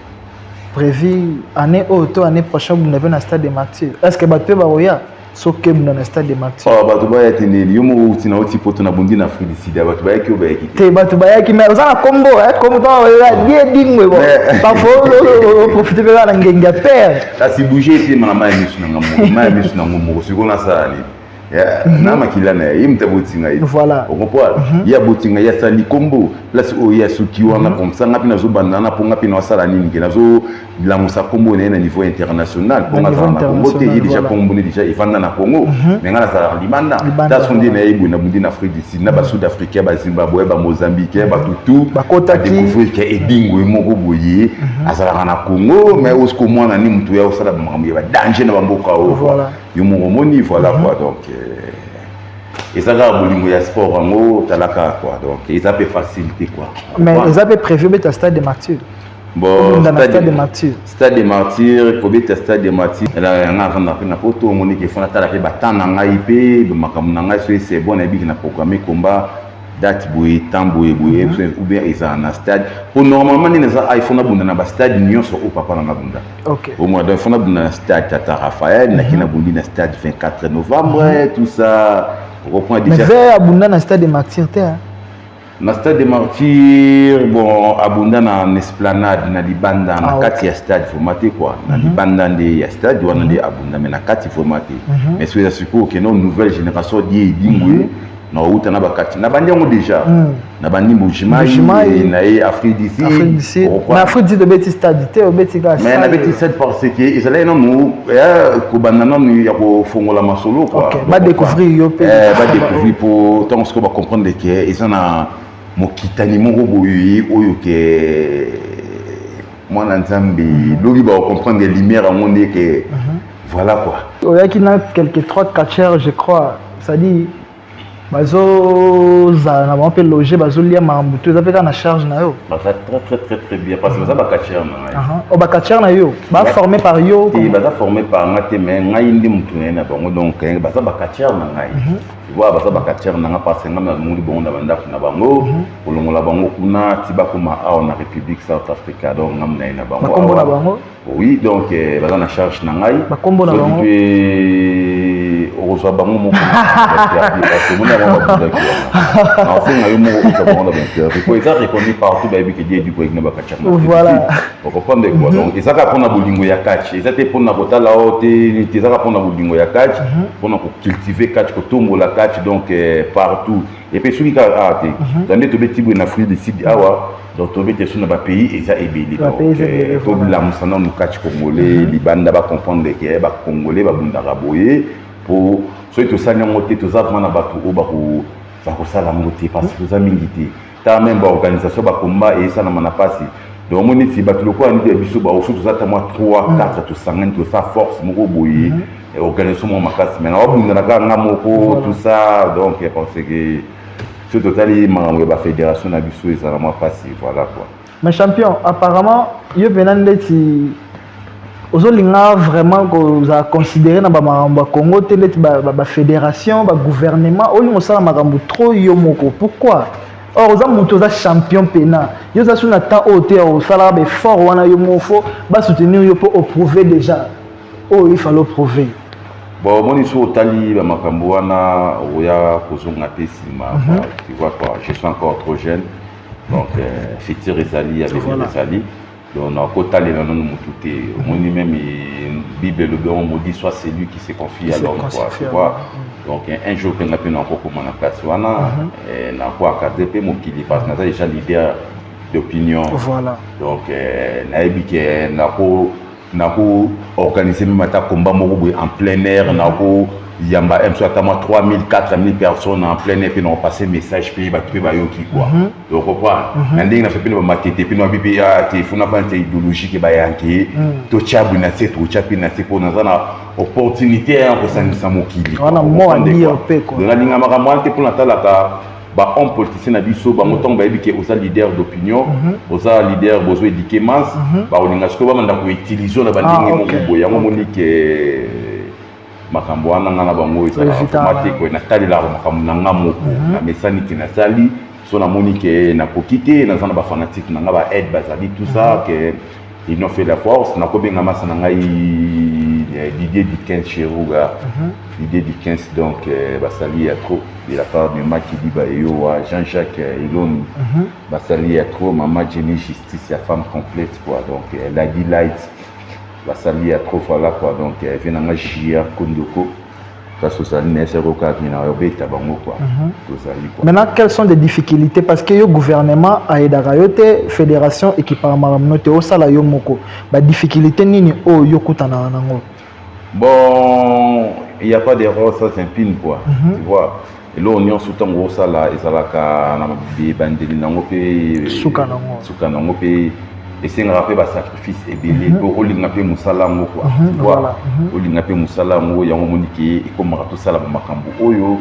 prévu année oyo to année prochaine, bunda mpe na stade de martyr? Est ce que bato mpe bakoya soki ebunda na stade de martyr? Oh, bato baya te nini? Yo moko uti na oti poto, na bundi na Afrique du Sud, bato bayaki oyo bayaki te. Te, bato bayaki, mais oza na kombo, kombo to die dingwe. Bon, parfois oprofite mpe kaka na ngenge ya père. Kasi bouge epema na mai ya miso na nga moko, mai ya miso nango moko. Sikoyo nasala nini? Na makila na ye, ye moto aboti ngai. Ocomprendre, ye aboti ngai, ye asali kombo place oyo ye asuki wana. Comme ça nga mpe nazobanda na mpo nga mpe naosala nini ke nazolangusa kombo na ye na niveau international, mpo Na nga niveau azala na Congo te. Ye déjà international, voilà. kombo ne déjà evanda na Congo, mais nga nazalaka libanda. Libanda, Ta so nde voilà. na ye boye, nabundi na Afrique du Sud, na basud africain, bazimbabwe, bamozambique, bato tout Bakotaki. badécouvrir ke edingo ye moko boye azalaka na Congo, mais osiko mwana ni moto ya osala bamakambo ya badanger na bamboka oyo. Yo moko omoni, voilà quoi. Donc eza kaka bolingo ya sport yango otalaka quoi. Donc eza mpe facile te quoi. Mais eza mpe prévu obeta stade de martyr? Bon, Obunda na stade de martyr? Stade de martyr, kobeta stade de martyr yanga avanda mpe na poto. Omoni ke fona tala mpe batan na ngai mpe makambo na ngai. So c'est bon, nayebiki na programme combat date boye, temps boye boye, ou bien ezala na stade, po normalement nde naza iphone nabunda na bastade nyonso oyo papa na nabunda. Au moins, donc fona bunda na stade Tata Raphaël, naki nabundi na stade 24 novembre, tout ça reprend. Mais déjà ve abunda na stade de martyr te, hein? Na stade de martyr, bon, abunda na esplanade, na libanda. Na kati ya stade vraiment te quoi, na libanda nde ya stade wana nde abunda, mais na kati vraiment te. Mais soki eza sikoyo okende nouvelle génération die edingwe na outa na bakati na bandi yango déjà, na bandi Mbujimayi Mbujimayi. na ye Afrique d'ici. Afrique du Sud, mais Afrique du Sud obeti stade te, obeti kaka Mais salle. Nabeti stade parce que ezalaki nanu ya kobanda nanu ya kofongola masolo quoi. Ok, badécouvrir yo mpe. Badécouvrir po ntango sikoyo bacomprendre ke eza na mokitani moko boye oyo ke mwana Nzambe, lobi bakocomprendre lumière yango nde ke voilà quoi. Oyaki na quelque trois catcheurs, je crois, c'est-à-dire bazozala na bango mpe loge, bazolia makambo to eza mpe kaka na charge na yo? Baza très très très très bien parce que baza bacatcheur na ngai. Aha. O bacatcheur na yo baformé par yo? Te, baza formé par nga te, mais ngai nde motu na ye na bango. Donc baza bacatcheur na ngai, tu vois, baza bacatcheur na nga parce que ngai nalongoli bango na bandako na bango, kolongola bango kuna ti bakoma awa na République South Africa. Donc ngai na ye na bango Bakombo na awa. bango? Oui, donc baza na charge na ngai. Bakombo na Soki bango? Mpe okozwa bango moko na interview, parce que omoni yango babundaki wana, naosenga yo moko ozwa bango na bainterview po eza reconnu partout, bayebi ke die edikoyeki na bacatcheur na Ocomprendre quoi. Donc eza kaka mpona bolingo ya catch, eza te mpona kotala o te te, eza kaka mpona bolingo ya catch, mpona kocultive catch, kotombola catch, donc partout. Et puis soki kaka awa te, donc nde tobeti boye na Afrique du Sud awa, donc tobeti so na bapays eza ebele. Bapays eza ebele, voilà. Tobulamusa nanu catch congolais libanda, bacomprendre ke bacongolais babundaka boye, po soki tosali yango te, toza vraiment na bato oyo bako Bakosala yango te parce que toza mingi te. Tala même baorganisation, bakomba esalama na mpasi. Donc omoni ti bato lokola nde ya biso baoso, toza ata mwa 3 4, tosangani, tosala force moko boye, organisation moko makasi. Mais na wabundana kaka nga moko, tout ça. Donc parce que soki totali makambo ya bafédération na biso, ezala mwa mpasi, voilà quoi. Mais champion, apparemment yo mpena ndeti ozolinga vraiment kozala considéré na bamakambo ya Congo te, ndeti bafédération, bagouvernement, olinga osala makambo trop yo moko. Pourquoi? Or oza moto, oza champion mpena, yo oza su na temps oyo te ya osalaka baeffort wana yo moko. Faut basoutenir yo mpo oprouve déjà oyo il fallait oprouver. Bon, omoni, so otali bamakambo wana, oya kozonga mpe nsima, tu vois quoi. Je suis encore trop jeune, donc futur ezali, avenir ezali. Donc nakotalela nano motu te. Omoni, même Bible elobi yango: maudit soit celui qui se confie à l'homme, quoi, tu vois. Donc un jour mpe nga mpe nakokoma na place wana, nako encadre mpe mokili parce que naza déjà leader d'opinion. Donc nayebi ke nako organiser même ata combat moko boye en plein air, nako yamba mso ata mwa 3000, 4000 personnes en plein air, mpe nakopase message mpe bato mpe bayoki quoi. Donc comprendre na ndenge na fe mpe na bamatete mpe na babi mpe te funa fana te idéologique bayanke totya boye na se, totya mpe na se mpo naza na opportunité ya kosangisa mokili. Wana mot à dire mpe quoi. Donc nalinga makambo wana te mpo natalaka bahomme politicien na biso. Bango ntango bayebi ke oza leader d'opinion, oza leader, bozo éduquer masse, bakolinga sikoyo babanda koutiliser na bandenge moko boye. Yango omoni ke makambo wana nga na bango ezalaka koma te koye. Natalelaka makambo na nga moko, namesani ke nasali so, namoni ke nakoki te, naza na bafanatike na nga, baaide bazali, tout ça, ke ils ont fait la force. Nakobenga masa na ngai Didier Dickens Cheruga, Didier Dickens. Donc basali ya trop de la part de Makidiba Eyowa, Jean-Jacques Eloni, basali ya trop, mama Jenny Justice ya femme complète quoi. Donc Lady Light, basali ya trop, voilà quoi. Donc vie nanga JR Kondoko, place ozali na eseko kaka na obeta bango quoi, tozali quoi. Maintenant, quelles sont les difficultés? Parce que yo, gouvernement aidaka yo te, fédération ekipaka makambo te, osala yo moko. Badifficulté nini oyo yo okutanaka nango? Bon, il y a pas d'erreur sans épine quoi, tu vois. Eloko nyonso ntango osala ezalaka na ebandeli nango mpe suka nango. Suka nango mpe esengaka mpe basacrifice ebele mpo olinga mpe mosala yango quoi, tu vois. Olinga mpe mosala yango, yango omoni ke ekomaka tosala bamakambo oyo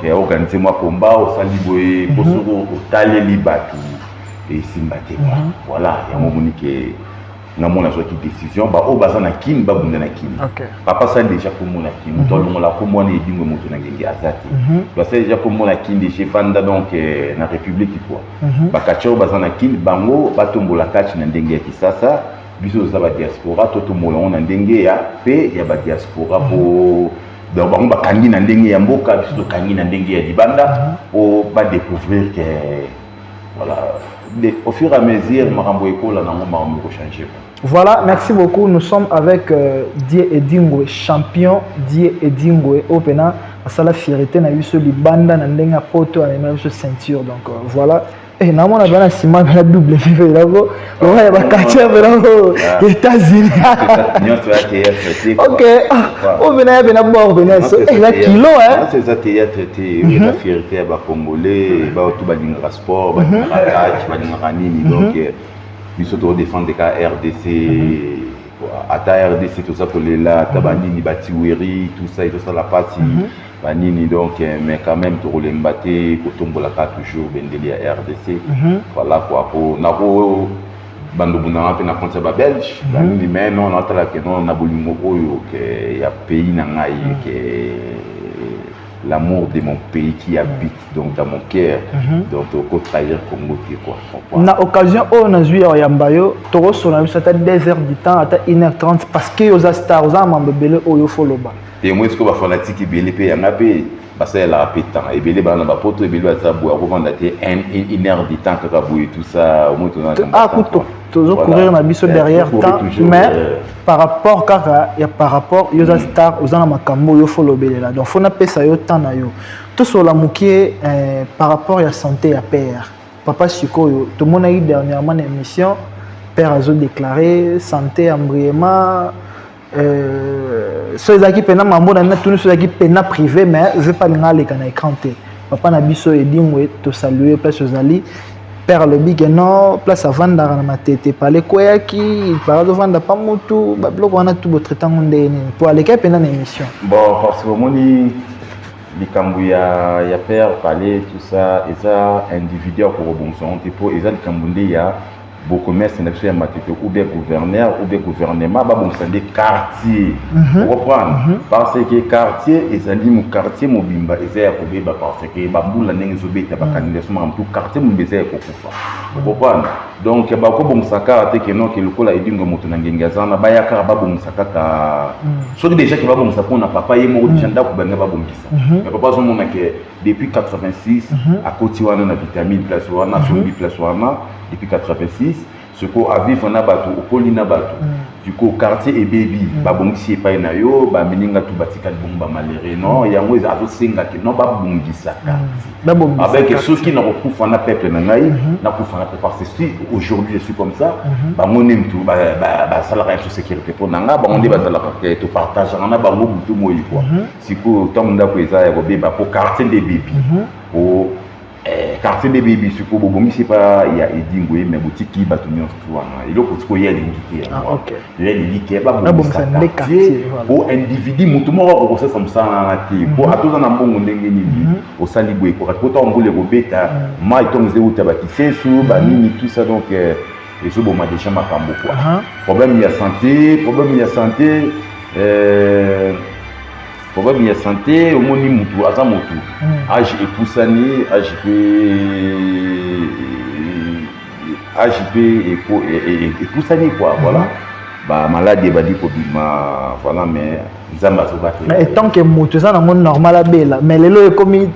ke organise mwa komba osali boye, mpo soki otaleli bato esimba te quoi. Voilà, yango omoni ke nga mona azwaki décision, baoyo baza na Kini babunda na Kini. Papa asali déjà kombo na Kini, moto alongola kombo wana Edingwe, moto na ngenge aza te. Basali déjà kombo na Kini, déjà evanda donc na république quoi. Bakati oyo baza na Kini, bango batombola kati na ndenge ya Kisasa. Biso toza badiaspora, totombola yango na ndenge ya mpe ya badiaspora, po donc bango bakangi na ndenge ya mboka, biso tokangi na ndenge ya libanda, po badécouvrir ke voilà, au fur et à mesure makambo ekola nango, makambo ekochange. Voilà, merci beaucoup. Nous sommes avec Die Edingwe, champion Die Edingwe. Opena, asala fierté na biso libanda na ndenge ya poto, amema biso ceinture. Donc voilà. Eh, namona bana nsima bana W elako lokola ya baquartier belako États-Unis. Nyonso ya théâtre te. Ok, oyo pena ya pena bord pena so eza kilo hein. Nyonso eza théâtre te, oyo eza fierté ya bacongolais, baoto balingaka sport, balingaka catch, balingaka nini. Donc biso todéfendre ka RDC. Ata RDC toza kolela, ata banini batiweri, tout ça ezosala mpasi banini. Donc mais quand même tokolemba te kotombolaka toujours bendeli ya RDC, voilà quoi. Po nako bandobu nanga mpe na compte ya babelge banini, mais non, naotala ke non, na bolingo oyo ke ya pays na ngai, ke l'amour de mon pays qui habite donc dans mon cœur, donc tokotrahir Congo te quoi. Na occasion oyo nazwi ya koyamba yo, tokosola biso ata 2 heures du temps, ata 1 heure 30, parce que oza star, oza na mambo ebele oyo foloba. Te, moi sikoyo bafanatike ebele mpe yanga mpe basalelaka mpe temps ebele, bana na bapoto ebele baza boye, akovanda te une heure de temps kaka boye, tout ça. Omoi Ah, kutu tozocourir na biso derrière temps, mais par rapport kaka ya par rapport yo oza star, oza na makambo oyo folobelela, donc fo napesa yo temps na yo, tosola mokie par rapport ya santé ya père papa. Sikoyo tomonaki dernièrement na émission, père azodéclare santé ya Mbriema. So ezalaki mpena mambo na natuni, so ezalaki mpena privé, mais je pas linga aleka na écran te. Papa na biso Edingwe, tosalue place ozali. Père alobi ke non, place avandaka na Matete pale ekweyaki, pale azovanda pa mutu, babiloko wana tu botraite yango ndenge nini po alekaki mpenza na émission? Bon, parce que omoni likambo ya père pale, tout ça eza individu akokobongisa yango te, mpo eza likambo nde ya bourgmestre na biso ya Matete ou bien gouverneur ou bien gouvernement, babongisa nde quartier, comprendre, parce que quartier ezali mo quartier mobimba eza ya kobeba, parce que bambula ndenge ezobeta, bakanalisation, makambo tu, quartier mobimba eza ya kokufa, comprendre. Donc bakobongisa kaka te ke non, ke lokola Edingwe moto na ngenge aza wana, baya kaka babongisa kaka. Soki déjà ke babongisa mpona papa ye moko, déjà ndako bange babongisa, mais papa azomona ke depuis 86 akoti wana na Vitamine, place wana asombi place wana depuis 86. Sikoyo avivre na bato, okoli na bato, du coup quartier ebebi, babongisi epai na yo, bamininga tu batikali bongo bamalheureux. Non, yango azosenga ke non, babongisa quartier avec soki nakokufa na peuple na ngai, nakufa na peuple, parce que si aujourd'hui je suis comme ça, bango nde mutu basalaka biso sécurité mpo na nga, bango nde bazalaka topartageaka na bango butu moi quoi. Sikoyo ntango ndako eza ya kobeba po quartier nde ebebi, po quartier nde ebebi, sikoyo bobongisi epa ya Edingwe, me botiki bato nyonso tu wana. Eloko sikoyo ye alingi te, ye alingi ke babongisa quartier, po individu motu moko akokosasa mosala wana te, po ata oza na mbongo ndenge nini, osali boye ekoka po ntango mbula ekobeta, mai ntongo eza euta bakisesu banini, tout ça. Donc ezoboma déjà makambo quoi. Problème ya santé, problème ya santé, problème ya santé, omoni mutu aza motu, age epusani, age mpe, age mpe epusani quoi. Voilà, bamaladi ebandi kobima, voilà, mais Nzambe azobatela. Mais tant que moto eza nango normal abela, mais lelo ekomi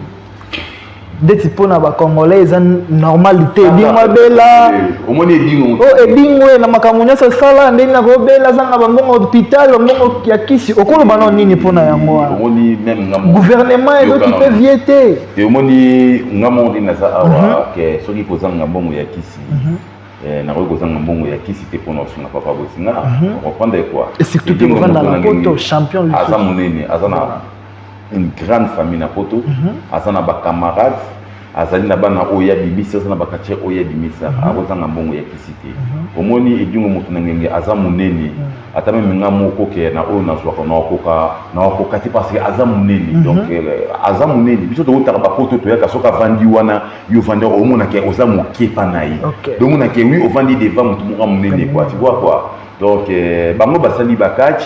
ndeti mpona bacongolais eza normal te, Edingwe abela. Omoni Edingwe. O Edingwe na makambo nyonso asala, ndenge nakobela, azanga bambongo hôpital, bambongo ya kisi, okoloba nao nini mpona yango wana? Omoni même nga Gouvernement ezoki mpe vie te. Te, omoni nga moko nde naza awa ke soki kozanga mbongo ya kisi, nakoki kozanga mbongo ya kisi te mpona kosunga papa bosinga, comprendre quoi. Et surtout mpe kovanda na poto, champion. Aza monene, aza na une grande famille na poto, aza na bacamarade, azali na bana oyo abimisa, aza na baquartier oyo abimisa, akozanga mbongo ya kisi te. Omoni Edingwe moto na ngenge aza monene, ata même nga moko ke na oyo nazwaka, nakoka te, parce que aza monene. Donc aza monene, biso tokotaka bapoto, toyaka, soki avandi wana, yo ovandi, omonake oza moke pa na ye. Donc omonake oui, ovandi devant moto moko ya monene quoi, tu vois quoi. Donc bango basali bacatch,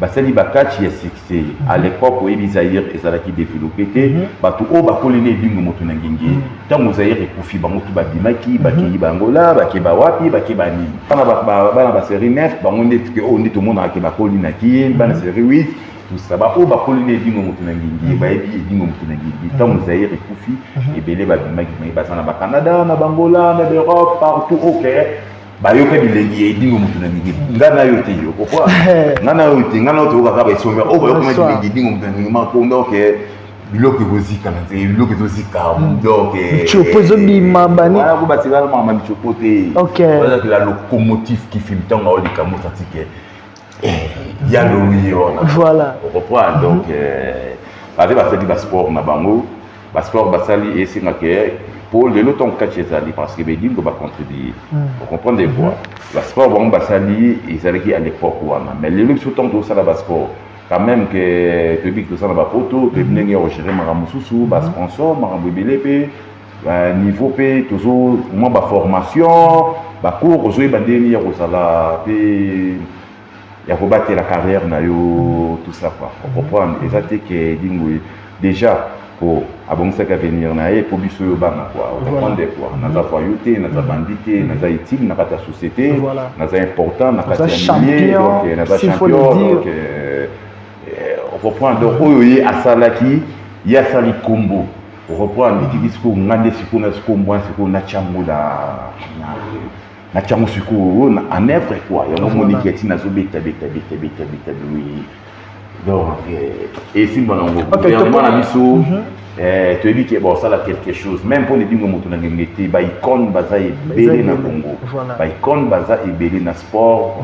basali bacatch ya succès. À l'époque, oyebi Zaire ezalaki développé te. Bato oyo bakoli na Edingwe moto na ngenge, ntango Zaire ekufi, bango tu babimaki, bakei bangola, bakei bawapi, bakei banini. Bana basérie 9, bango nde oyo nde tomonaka ke bakoli na kie, bana série 8, tout ça, baoyo bakoli na Edingwe moto na ngingi, bayebi Edingwe moto na ngingi. Ntango Zaire ekufi, ebele babimaki, baza na bacanada, na bangola, na baeurope, partout. Ok, bayoka bilengi ya Edingwe moto na ngingi. Nga na yo te, yo pourquoi nga na yo te, nga na yo toyokaka baesombe oyo bayokama bilengi Edingwe moto na ngingi makonda. Ok, biloko ekozika na nzela, biloko ezozika, donc Michopo ezobima bani. Wana ko batikala mama michopo te. Bazalaki la locomotive qui filme, ntango aoleka mosanti ke ya lowi wana. Oreprendre. Donc baze basali basport na bango, basport basali esengaka po lelo ntango kati ezali parce que bedingo bacontribue, ocomprendre quoi. Basport bango basali ezalaki à l'époque wana, mais lelo biso ntango tozosala basport, quand même ke toyebi ke toza na bapoto, toyebi ndenge ya kogérer makambo mosusu, basponsor, makambo ebele, mpe niveau mpe tozo mwa baformation, bacours, ozoyeba ndenge ya kozala mpe ya kobatela carrière na yo, tout ça quoi, ocomprendre. Eza te ke Edingwe déjà po abongisaki avenir na ye mpo biso oyo bana quoi, ocomprendre quoi. Naza voyou te, naza bandi te, naza utile na kati ya société, naza important na kati ya milieu, donc naza champion. Donc ocomprendre, donc oyo ye asalaki, ye asali kombo, oreprendre, etiki sikoyo nga nde sikoyo na sikoyo mbwana sikoyo natyango na natyango sikoyo en œuvre quoi. Yango moniki ati nazobeta beta beta beta beta boye. Donc esimba nango gouvernement na biso, toyebi ke bosala quelque chose même mpo Edingwe moto na ngenge te. Baicône baza ebele na Congo, baicône baza ebele na sport,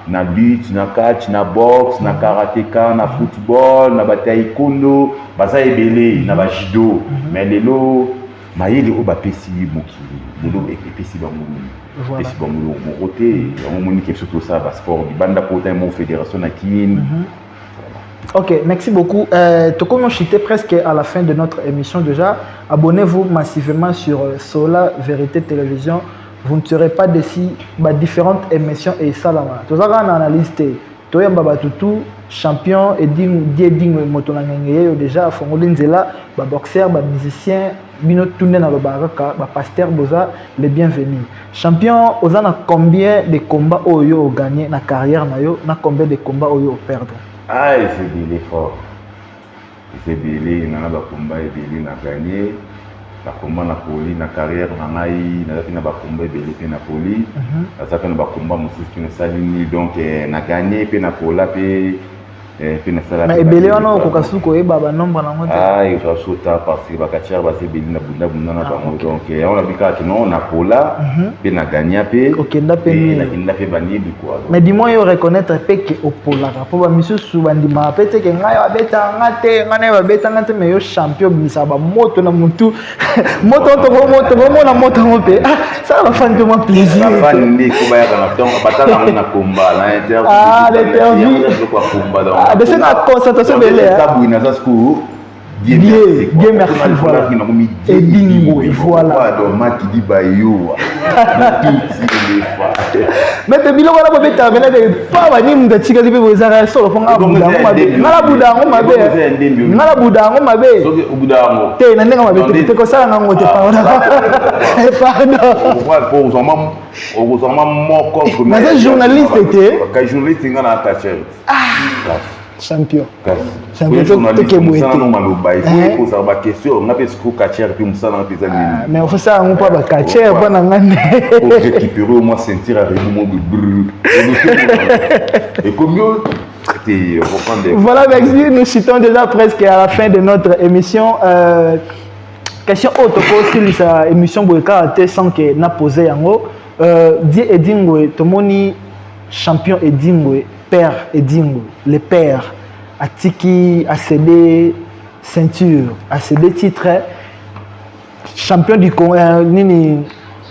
na lutte, na catch, na boxe, na karateka, na football, na bataekwondo, baza ebele na bajudo. Mais lelo mayele oyo bapesi mokili lelo epesi bango nini? Epesi bango eloko moko te. Yango moniki biso tosala basport libanda po ota mo fédération na Kine. Ok, merci beaucoup. Comme chuté presque à la fin de notre émission déjà, abonnez-vous massivement sur Sola Vérité Télévision. Vous ne serez pas déçus. Bah, différentes émissions et ça là. Tout ça, on analyse. Toyamba batutu champion Edingwe moto na ngenge déjà afongoli nzela, ba boxeur, ba musicien, bino tunde na lobaka, ba pasteur, boza les bienvenus. Champion, oza na combien de combats oyo gagné na carrière na yo, na combien de combats oyo perdre? Ah, eza ebele fort, eza ebele. Nga na bacombats ebele na gagné, bacombats na poli na carrière na ngai. Naza mpe na bacombats ebele mpe na poli, naza mpe na bacombats mosusu mpe nasali nini. Donc na gagné mpe na pola mpe mpe nasala. Mais ebele wana okoka suki koyeba banombre nango te? Ah, ezwa sota parce que bacatcheurs baza ebele na bundabunda na bango. Donc yango nabi kaka kino na pola mpe na gagna mpe. Okenda mpe. Nakenda mpe banibi quoi. Mais du moins yo reconnaître mpe ke opolaka, mpo bamisusu bandimaka mpe te ke ngai babetaka nga te, ngai naye babetanga te. Mais yo champion, obimisaka bamoto na motu, moto tokomona moto yango mpe sala bafani mpe mwa plaisir. Bafani nde ifo bayaka na ntongo, batala yango na komba na interview. Interview na concentration ebele. Eza boye, naza sikoyo. Bien, bien, merci, voilà. Edingwe, voilà. Donc makidi bayowa. Mais te biloko wana bobetaka pena te pa bani moto atikali mpe boezaka solo mpo nga buda yango mabe, nga na buda yango mabe, nga na buda yango mabe te, na ndenge mabe te, te kosala ngango te. Pardon, pardon. Okozwama moko. Naza journaliste te. Journaliste, nga na catcheur. Champion, champion, tokeboye te. Maloba ifo kozala baquestion nga mpe siko catcheur mpe mosala nga mpe eza nini? Mais ofosala yango mpo bacatcheur mpo na nga nde. Récupérer au moins ceinture ya rebu mo ekomi te reprendre. Voilà, merci, nous chutons déjà presque à la fin de notre émission. Question oyo tokosilisa émission boye kaka te sans ke na pose yango. Die Edingwe, tomoni champion Edingwe, père Edingwe, le père atiki acédé ceinture, acédé titre champion du Congo, nini,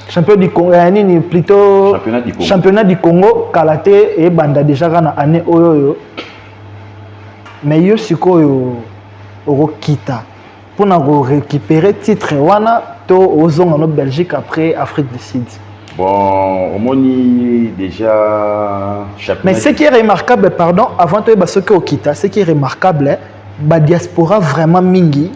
champion du Congo, nini plutôt. Championnat du Congo. Championnat du Congo kala te ebanda déjà kaka na année oyo oyo. Mais yo sikoyo okokita mpona korécupérer titre wana to ozonga no Belgique après Afrique du Sud? Bon, omoni déjà. Mais ce qui est remarquable, pardon, avant toyeba soki okita, ce qui est remarquable, badiaspora vraiment mingi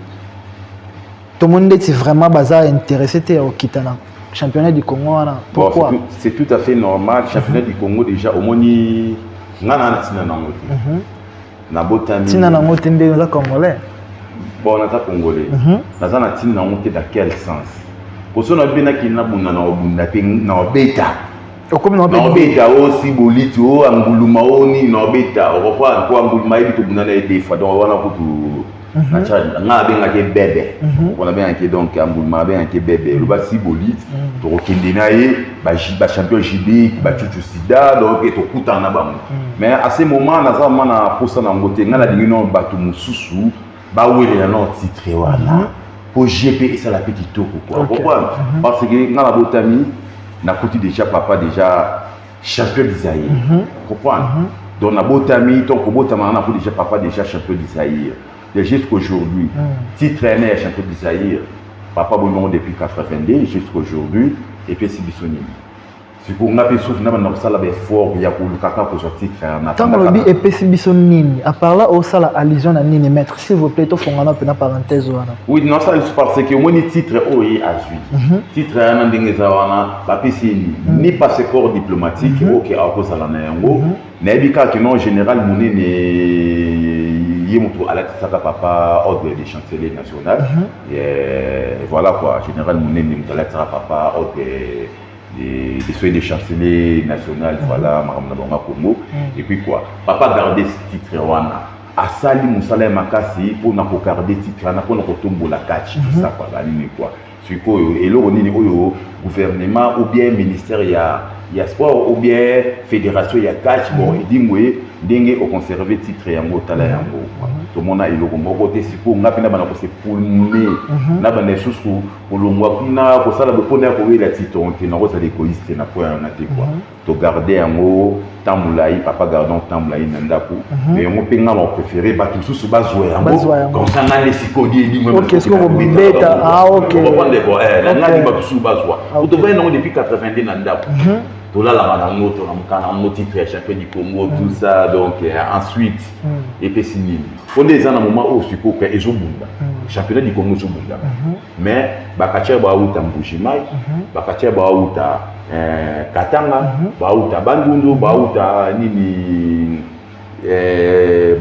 tomoni ndeti vraiment baza intéressé te ya okita na championnat du Congo wana. Pourquoi? Bon, c'est tout à fait normal. Championnat du Congo déjà, omoni nga na ntina nango te, nabotami. Ntina nango te ndenge oza congolais? Bon, naza congolais, naza na ntina nango te. Dans quel sens? Poso na mpe nakende nabunda na obunda mpe na obeta. Okomi na. Na obeta o si boliti o anguluma o nini na obeta, okoprendre, mpo anguluma yebi tobunda na ye deux fois. Donc wana kutu nga abengaki bebe, wana abengaki, donc anguluma abengaki bebe, eloba si boliti tokokende na ye bachampion jibik bacucu sida. Donc tokutana na bango, mais à ce moment naza ma na posa nango te. Ngai nalingi no bato mosusu bawelela na titre wana po GP esala mpe kitoko quoi. Comprendre, parce que nga nabotami, nakuti déjà papa déjà champion du Zaïre, comprendre. Donc nabotami, donc kobotama nga nakuti déjà papa déjà champion du Zaïre de jusqu'aujourd'hui. Titre ene ya champion du Zaïre, papa bongo depuis 82 jusqu'aujourd'hui, epesi biso nini? Sikoyo nga mpe soki na banda kosala baeffort ya koluka kaka kozwa titre wana. Ntango olobi epesi biso nini, à part là osala allusion na nini, maître, s'il vous plaît? Tofongana mpena parenthèse wana. Oui, nasala lisusu parce que omoni titre oyo ye azwi, titre wana ndenge eza wana, bapesi ye nini? Ni passeport diplomatique oke akozala na yango. Nayebi kaka ke non, général monene ye moto alatisaka papa ordre de chancelier national. Et voilà quoi, général monene moto alatisaka papa ordre. Des feuilles de chancelier national, voilà, makambo na bango ya Congo. Et puis quoi, papa garde titre wana, asali mosala ya makasi mpona kogarder titre wana, mpona kotombola catch, tout ça quoi, banini quoi. Sikoyo eloko nini oyo gouvernement ou bien ministère ya sport ou bien fédération ya catch, bon, Edingwe, ndenge oconserve titre yango, otala yango, tomona eloko moko te. Sikoyo nga mpe na banda kose pulmone, na banda lisusu kolongwa kuna, kosala boye mpona ya kowela titre te. Nakozala égoïste na po yana te quoi. Togarde yango temps molai, papa gardon temps molai na ndako, mais yango mpe nga na préféré bato mosusu bazwa yango. Comme ça nga nde sikoyo di Edingwe. Na nga nde bato mosusu bazwa. Tovandi nango depuis 82 na ndako, tolalaka nango, tolamuka nango, titre ya champion du Congo, tout ça. Donc ensuite epesi nini? Mpo nde eza na moment oyo sikoyo ezobunda, championnat du Congo ezobunda, mais bacatcheurs bauta Mbujimai, bacatcheurs bauta Katanga, bauta Bandundu, bauta nini,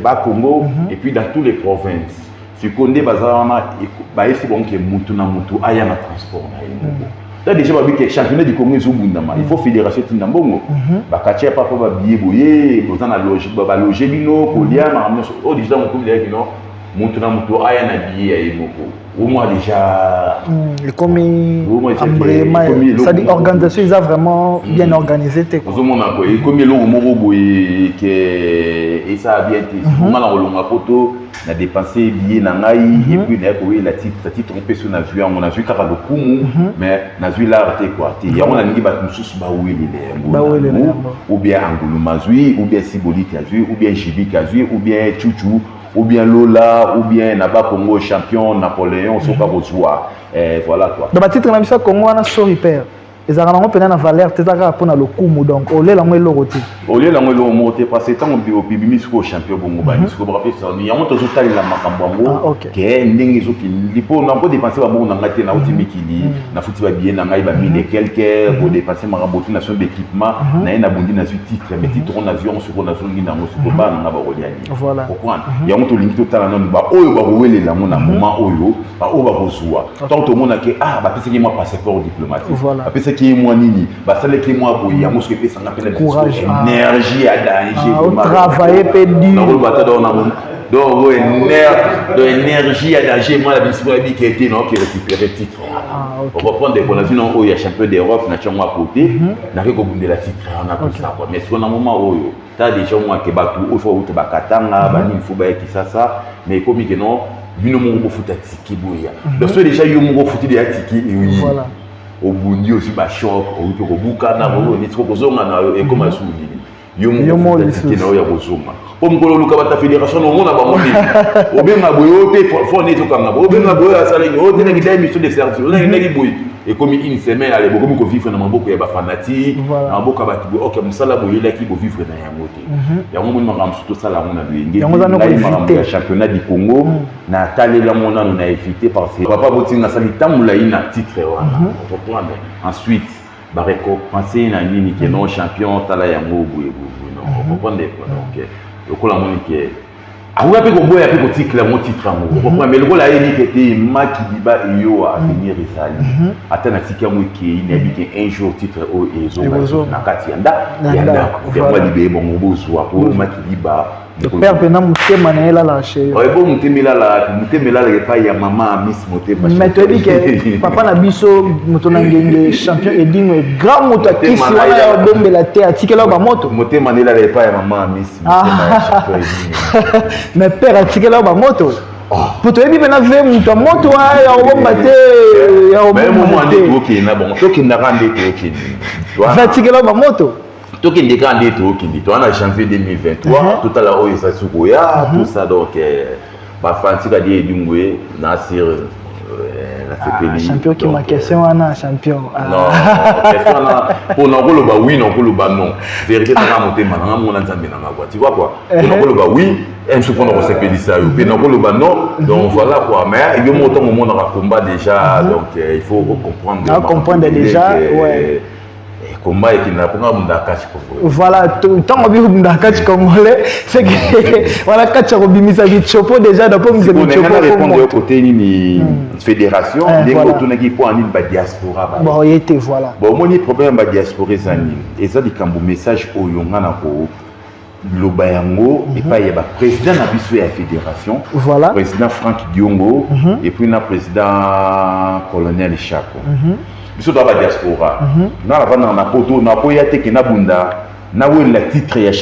Bakongo, et puis dans toutes les provinces. Sikoyo nde baza wana, bayesi bango ke mutu na mutu aya na transport na ye moko. Ta déjà babi ke championnat du Congo ezobundama, il faut fédération etinda mbongo, bacatcheurs papa babillet boye, boza na baloge bino, kolia, makambo nyonso oyo. Déjà mokomi deyaki no, mutu na mutu aya na billet ya ye moko. Au moins déjà Ekomi c'est-à-dire organisation eza vraiment bien organisé te. Ozomona ko ekomi eloko moko boye ke esala bien te. Nga na kolonga poto na dépense billet na ngai et puis naye koyela titre. Titre mpe so nazwi yango, nazwi kaka lokumu, mais nazwi lar te quoi te. Yango nalingi bato mosusu bawelela yango, ou bien Anguluma azwi, ou bien Sibolite azwi, ou bien Jibik azwi, ou bien Chuchu, ou bien Lola, ou bien na Bakongo champion Napoléon, soki akozwa, voilà quoi. Donc batitre na biso ya Congo wana, sorry père, ezalaka nango mpena na valeur te, eza kaka mpona lokumu. Donc olela yango eloko te. Olela yango eloko moko te, parce que ntango obimi sikoyo champion bongo, bani sikoyo bakapesa yango. Tozotalela makambo yango ke ndenge ezokende, mpo na kodépenser bambongo na ngai te. Nauti mikili, nafuti babillet na ngai bamille quelque, kodépenser makambo te, nation d'équipement na ye, nabundi, nazwi titre. Mais titre oyo nazwi yango sikoyo, nazongi nango sikoyo, bana na ngai bakolia nini? Comprendre yango, tolingi totala nanu baoyo bakowelela yango na moment oyo, baoyo bakozwa. Ntango tomonake, ah, bapesaki mwa passeport diplomatique, bapesaki ye mwa nini, basalaki mwa boye, yango soki epesanga mpe na énergie ya danger. Travailler mpe dur. Nakoloba ta donc énergie ya danger mwa na biso yebi ke te naoki récupérer titre wana. Ocomprendre ko nazwi nango oyo ya champion d'Europe, na tiango à côté, nake kobundela titre wana, tout ça quoi. Mais sikoyo na moment oyo, ta déjà mwa ke bato oyo faut bauta bakatanga, banini, faut baya Kisasa, mais ekomi ke non, bino moko bofuta ticket boya. Donc so déjà yo moko ofuti deya ticket, eoyi obundi, ozwi bachoc, outi kobukana, neti kozonga na yo ekoma su nini? Yo moko ofuta ticket na oyo ya kozonga, po mokolo oluka bata fédération na omona bango nini, obenga boye oyo te, fo neti okanga boye, obenga boye oyo asalaki oyo te, naki mission de service onaki boye, ekomi une semaine ale, bokomi kovivre na maboko ya bafanatiques, na maboko ya bato boye. Ok, mosala boyelaki, bovivre na yango te. Yango moni makambo mosusu tosala yango na loyenge. Ngai makambo ya championnat du Congo natalela yango nano na éviter, parce que papa botinga asali ntango molai na titre wana, comprendre. Ensuite barécompense na nini ke non, champion, tala yango boye boye, non, comprendre quoi. Donc lokola moni ke akoka mpe koboya mpe kotikela yango titre yango, comprendre, mais lokola ayebi ke te makidiba eyo avenir ezali, ata natiki yango ekei, nayebi ke un jour titre oyo ezonga na kati ya ndako. Yango alibeye bongo bozwa po makidiba. Père mpena motema na ye elalaka chez yo. Bo motema elalaka, motema elalaka epai ya mama Miss Motema. Mais toyebi ke papa na biso, moto na ngenge, champion Edingwe, grand moto akisi wana ya obombela te, atikela yo bamoto. Motema na elala epai ya mama Miss Motema ya champion Edingwe. Mais père atikela yo bamoto, po toyebi mpena ve moto ya moto ya kobomba te, ya kobomba te. Tokende bongo, tokendaka nde tokende. Atikela yo bamoto. Tokende kaka nde tokende, toza na janvier 2023, totala oyo eza sikoya, tout ça. Donc bafanatiques adi Edingwe na sir, nasepeli. Champion kima question wana, champion. Non, question wana, mpo nakoloba oui, nakoloba non. Vérité ezanga motema nanga mona Nzambe nanga quoi, tu vois quoi. Mpo nakoloba oui mosu mpona kosepelisa yo, mpe nakoloba non. Donc voilà quoi. Mais yo moko ntango omonaka combat déjà, donc il faut comprendre. Comprendre déjà, ouais. Komba ekendaka mponga bunda catch congolais. Voilà, ntango bibunda catch congolais, c'est que wana catch ya kobimisa bichopo déjà na po misa bichopo. Répondre yo côté nini, fédération, ndenge otunaki mpo nini badiaspora. Bon, ye te, voilà. Bon, omoni, problème ya badiaspora eza nini? Eza likambo, message oyo nga na koloba yango epai ya baprésident na biso ya fédération, président Frank Diongo et puis na président colonel Chako. Biso toa badiaspora, nga navandaka na Poto, nakoya te ke nabunda, nawelela titre ya